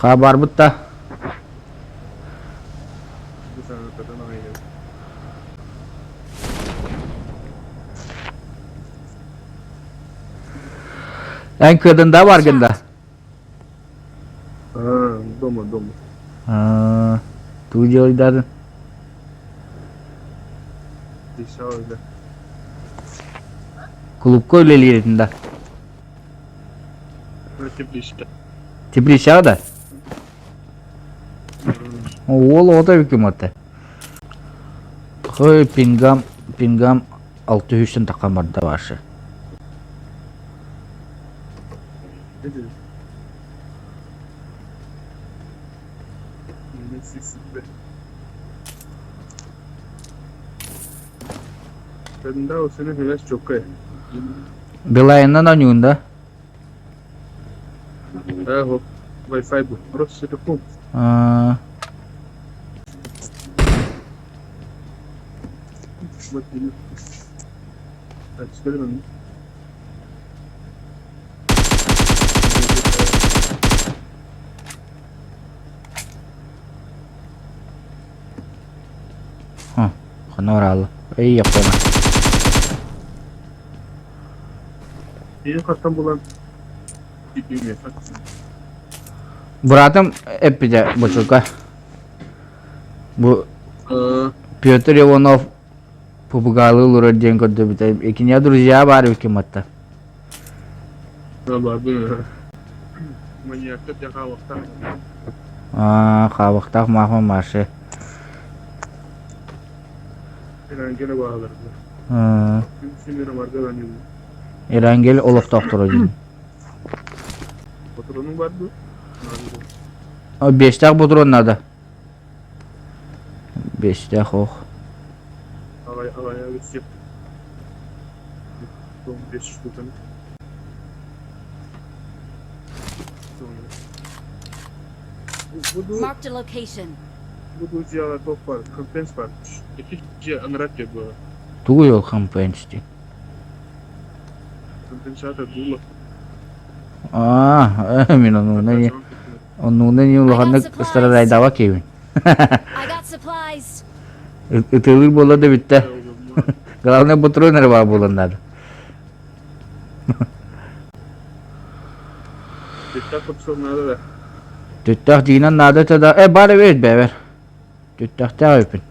Хабарбыт да. Эн кыадында баргын да? Дома, дома. Туу дьылайдаатын? Клубка үлэлиир да? Тепличка. Тепличаҕа да? Уол оҕото эбиккин батта. Хой пингам, пингам алты үстэн таххан барда ваша. Билайннан оонньуугун да? Wi-Fi бу. Ростелеком. Ханна бараалла? Эй, яппана. Ийин хаттан булан Братым эппитэ бочука. Бу Петр Иванов попугайлыы олорор диэн көрдөбүтэ. Икине друзья баар эбиккин батта. Маньяктар дьэ хаалыктаах. Аа, хаалыктаах маахма Маша. Эрангель баалар. Эрангель олохтоохторо дии. Ботуруонуҥ бар дуо? Биэстээх ботуруон наада. Биэстээх ох. Marked a location. Бу дьиэҕэ туох баар? Компенс баар. Ити дьиэ анараа дьиэ буолар. Тугуй ол компенс диэн? Компенсатор дуула. Аа, мин оннугунан оннугунан улаханнык ыстарарайдаабат киһибин. I got supplies. Ытыалыыр буолла да бүттэ. Главное патрон эрэ баар буолан наада. Түттээх курсук наада да. Түттээх дьиҥинэн наада этэ да, э баар эбит бэбэр. Түттэхтээх эбиппин.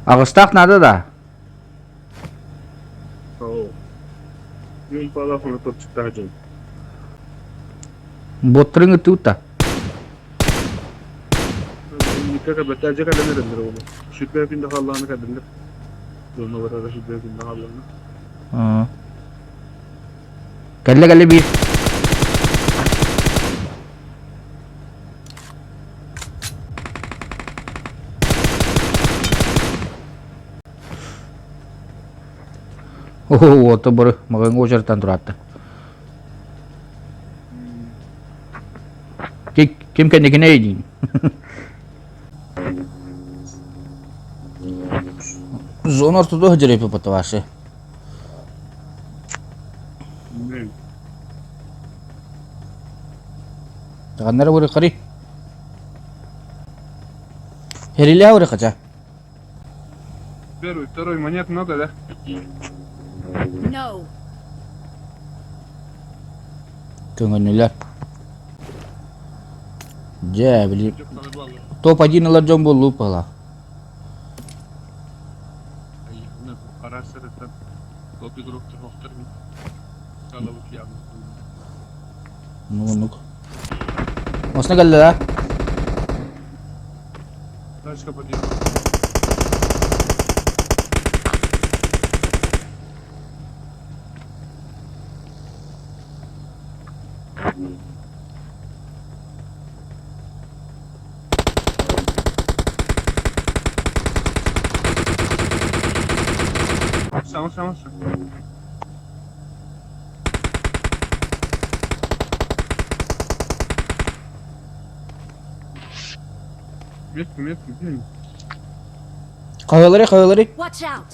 Аҕыстаах наада да? Ол. Мин палах оны топчуктаах дьон. Боттарыҥ ыттыбыт да? Никак бэтэ дьэ кэлэн эрэллэр ону. Сүрбэ күндэ халлааны кэллилэр. Дьонно барара сүрбэ күндэ халлааны. Кэллэ кэллэ биир. Оо, уота бары маҕаҥҥа уочараттан тураатта. Ким кэнникинэй диин. Зона ортодо сылдьар эпипотавашы. Ханнара урыкари? Херилээ урыкача. Первый, второй монет много, да? No. Көҥөнүлэр. Дьэ, били топ-1 ылар дьон буоллуу пала. Ну, оннук. Осна кэллэ да? Тачка подъехала. Сама, сама, сама. Метку, метку, где они? Хайалары, хайалары. Watch out!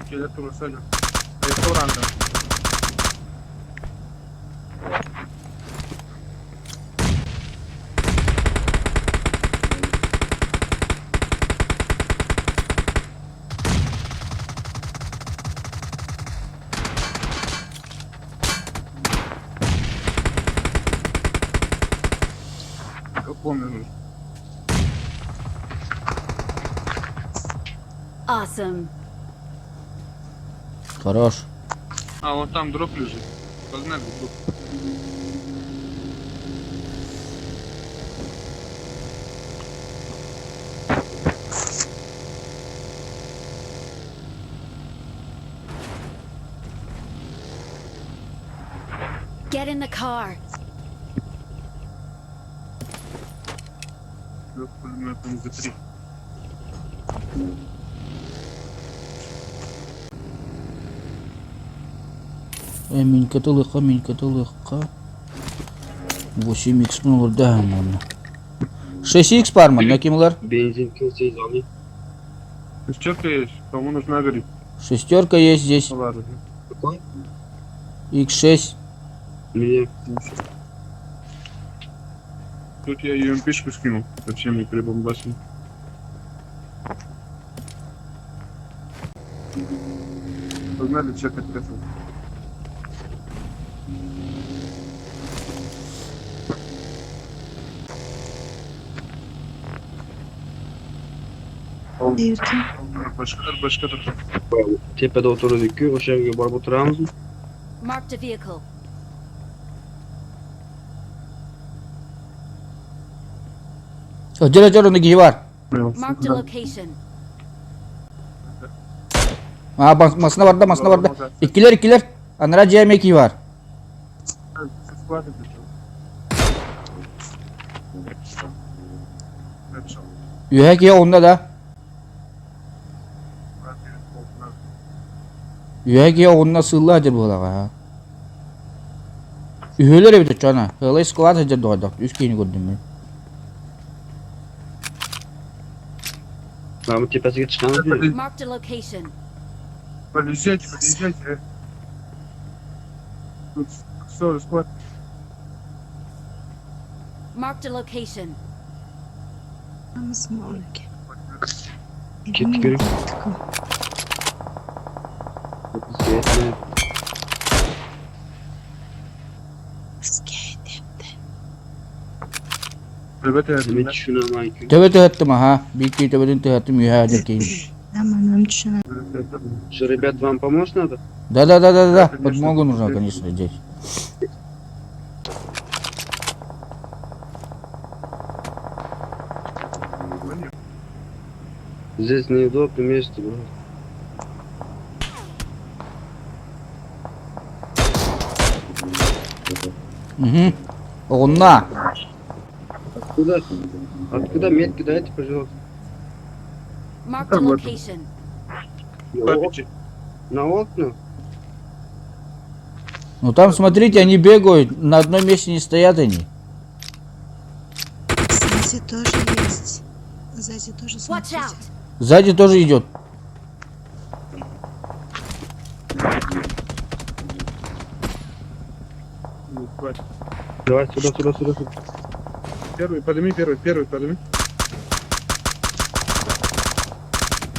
Кэлэ тура Саня. Уранга. Помню. Awesome. Хорош. А, вон там дроп лежит. Погнали, дроп. Get in the car. Дроп пулеметом за 3. Минька минька тылыхха. 8x олорда онно. 6x бар манна ким ылар? Бензин килсеңиз alayım. Шестерка есть, кому нужна, говорит. Шестерка есть здесь. Ладно. Какой? X6. Мне. Тут я UMP-шку скинул, со всеми прибамбасами. Погнали чекать Теслу. Başkaları başkaları. Tepede oturduk ki o'sha yerga borib o'tiramizmi? Marked a vehicle. Дьэ дьэ онно киһи бар. Marked a location. А, масына барда, масына барда. Иккилэр, иккилэр. Анара дьиэ киһи бар. Үһэ киһи онно да. Үһэ киһи онно сыылла сылдьар буолаҕа. Үһүөлэр эбит оччоҕуна. Ыалай склад сылдьар доҕордоох. Үс киһини көрдүм мин. Mana bu tepasiga chiqamizmi? Marked a location. Подъезжайте, подъезжайте. Тут все, склад. Marked a location. Ketdik yuring. Bizga yetmayapti. Ребята, Nima tushunaman-ku. Төбө төһөттүм аха. Биир киһи төбөтүн төһөттүм үһэ сылдьар киһини. Что, ребят, вам помочь надо? Да-да-да-да-да. Подмога нужна, конечно, здесь. Здесь неудобное место, брат. Угу. Оҕунна. Откуда? Откуда метки дайте, пожалуйста? Marked a location. На окна? Ну там, смотрите, они бегают, на одном месте не стоят они. Сзади тоже есть. Сзади тоже Watch смотрите. out! Сзади тоже идет. Давай сюда, сюда, сюда. сюда. Первый, подними, первый, первый, подними.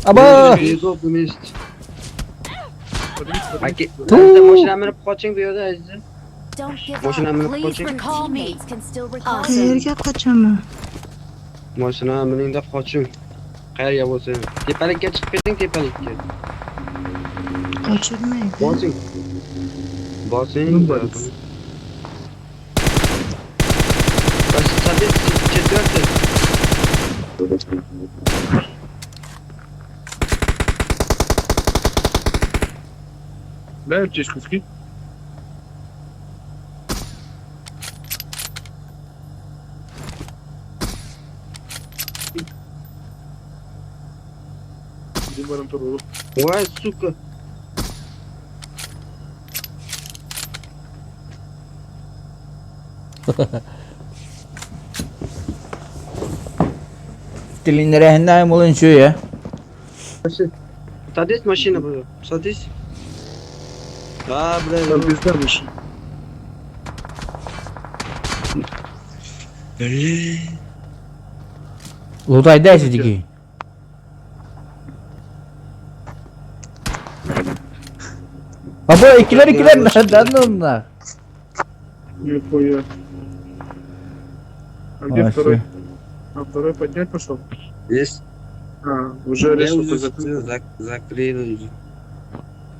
Аба! Неудобное место. Подними, подними. Aka, Tu. Aziza, mashinani minib qoching bu yerda, Aziza. Don't give Mashinani up. minib Please qoching. recall me. Can still recall me. Qayerga qochaman? Mashinani miningda qoching. Qayerga bo'lsa ham. Tepalikka chiqib keting, tepalikka. Qochirmaydi. Bosing. Bosing. Ну, Садись, четвертый. Дай аптечку скинь. Voy, сука. Тилиннэрээһиннээх мулун сүүйэ. Садись, машина, пожалуйста. Садись. А, бля, Там пизда машина. Блин. Лутай дай сидики. Або иккилэр иккилэр да ну на. Нихуя. А где А, второй? всё. А второй поднять пошел? Есть. А, уже Я решил уже закрыть. всё заклеил уже.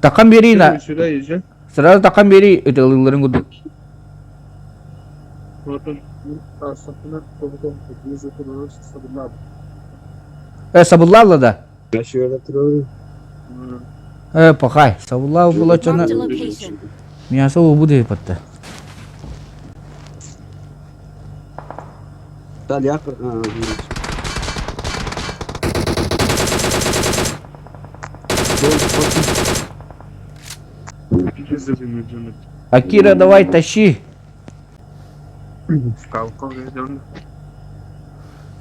Такан бери на. Сюда езжай. Сразу такан бери это ылырын кудук. Вот он. А, собственно, потом, внизу туда, Сабыллала да. Я şu yerdə duruyorum. Пахай. Сабыллал была Marked a чана. location. Мясо будет потта. Dal yaqin. Ha, Bo'ldi, qoching. Акира, давай тащи.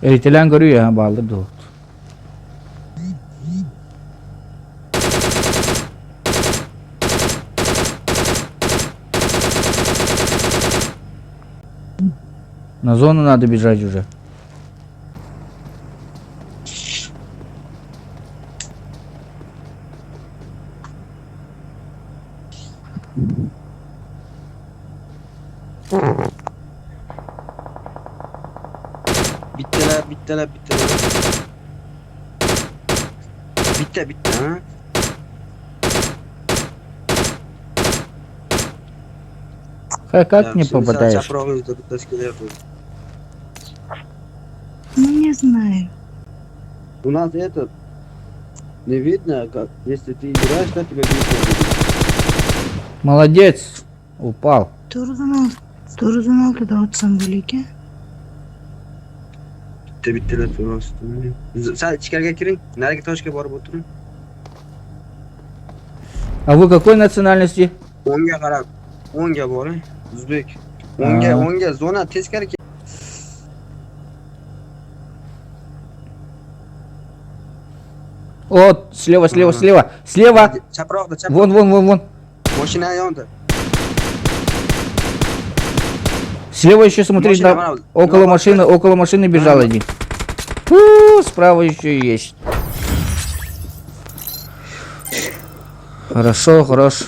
Eritelен görüyor ha bağlı dur. На зону надо бежать уже. Bittalar, bittalar, bittalar. Bitta, bitta, ha? Ха, как не Yaxshi, sal попадаешь? Chaprog'ingizda bittasi kelyapti. Ну, не знаю. У нас этот не видно, как если ты играешь, да, тебя видно. Молодец. Упал. 416 da otsam bo'lar Bitta bittalar so'rashdi. Sal ichkariga kiring, narigi toshga borib o'tiring. А вы какой национальности? O'ngga qarab, o'ngga boring. O'zbek. O'ngga, Ha. o'ngga, zona teskari Вот, слева, слева, Ага. слева. Слева. Chaproqda, chap. Вон, вон, вон, вон. Mashina yonida. Слева еще смотри, Машина, на- mana- около mana- машины, около машины бежал Ага. один. Фу, справа еще есть. Хорошо, хорош.